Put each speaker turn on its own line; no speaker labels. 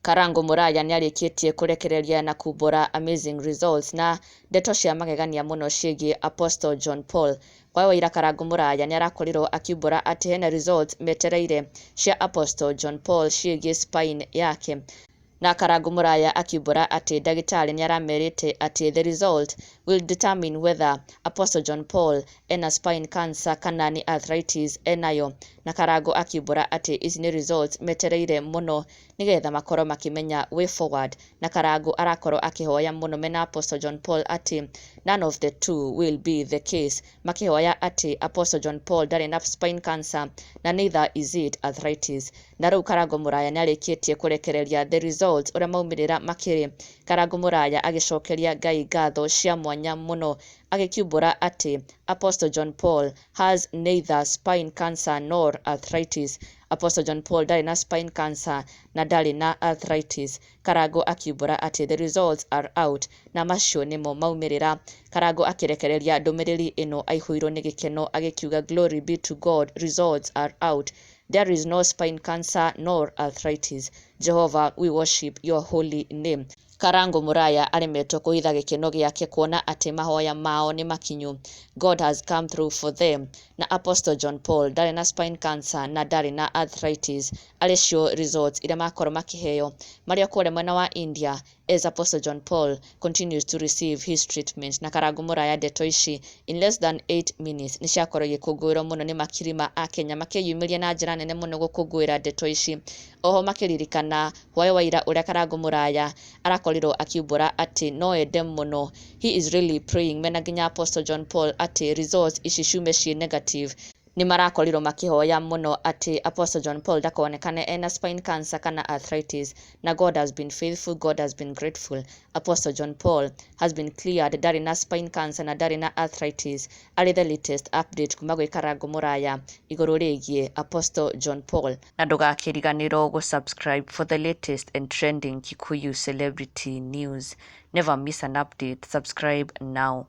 Karango Muraya nĩarĩkĩtie kũrekereria na kumbũra amazing results na ndeto cia magegania mũno ciĩgiĩ Apostle John Paul. Kwa waira Karango Muraya nĩarakorirwo akiumbũra atĩ hena results metereire cia Apostle John Paul ciĩgiĩ spine yake. Na Karango Muraya akiumbũra atĩ ndagĩtarĩ nĩaramerĩte atĩ the result will determine whether Apostle John Paul ena spine cancer kana nĩ arthritis enayo. Na Karango akiumbũra atĩ ici nĩ results metereire mũno nĩgetha makorwo makĩmenya way forward. Na Karango arakorwo akĩhoya mũno mena Apostle John Paul atĩ none of the two will be the case, makĩhoya atĩ Apostle John Paul ndarĩ na spine cancer na neither is it arthritis. Na rĩu Karango Muraya nĩarĩkĩtie kũrekereria the results ũrĩa maumĩrĩra makĩrĩ. Karango Muraya agĩcokeria Ngai ngatho cia mwanya mũno, agĩkiumbũra atĩ Apostle John Paul has neither spine cancer nor arthritis. Apostle John Paul ndarĩ na spine cancer na ndarĩ na arthritis. Karango akiumbũra atĩ the results are out na macio nĩmo maumĩrĩra. Karango akĩrekereria ndũmĩrĩri ĩno aihũirwo nĩ gĩkeno agĩkiuga, "Glory be to God, results are out. There is no spine cancer nor arthritis. Jehovah, we worship your holy name." Karango Muraya aremetwo kũhitha gĩkeno gĩake kuona atĩ mahoya mao nĩ makinyu. God has come through for them. Na Apostle John Paul ndarĩ na spine cancer na ndarĩ na arthritis. Arĩ cio results iria makorwo makĩheo marĩ o kũrĩa mwena wa India as Apostle John Paul continues to receive his treatment. Na Karango Muraya ndeto ici in less than 8 minutes nĩ ciakorwo igĩkũngũĩrwo mũno nĩ makiri ma akenya, makĩyumĩria na njĩra nene mũno gũkũngũĩra ndeto ici. Oho makĩririkana hwaĩ wa ira ũrĩa Karango Muraya arakorirwo akiumbũra atĩ no ende mũno, he is really praying mena nginya Apostle John Paul atĩ results ici ciume ciĩ negative. Nĩ marakorirwo makĩhoya mũno atĩ Apostle John Paul ndakonekane ena spine cancer kana arthritis. Na God has been faithful, God has been grateful. Apostle John Paul has been cleared, ndarĩ na spine cancer na ndarĩ na arthritis. Arĩ the latest update kuma gwĩ Karango Muraya igũrũ rĩgiĩ Apostle John Paul. Na ndũgakĩriganĩrwo gũ-subscribe for the latest and trending Kikuyu celebrity news. Never miss an update. Subscribe now.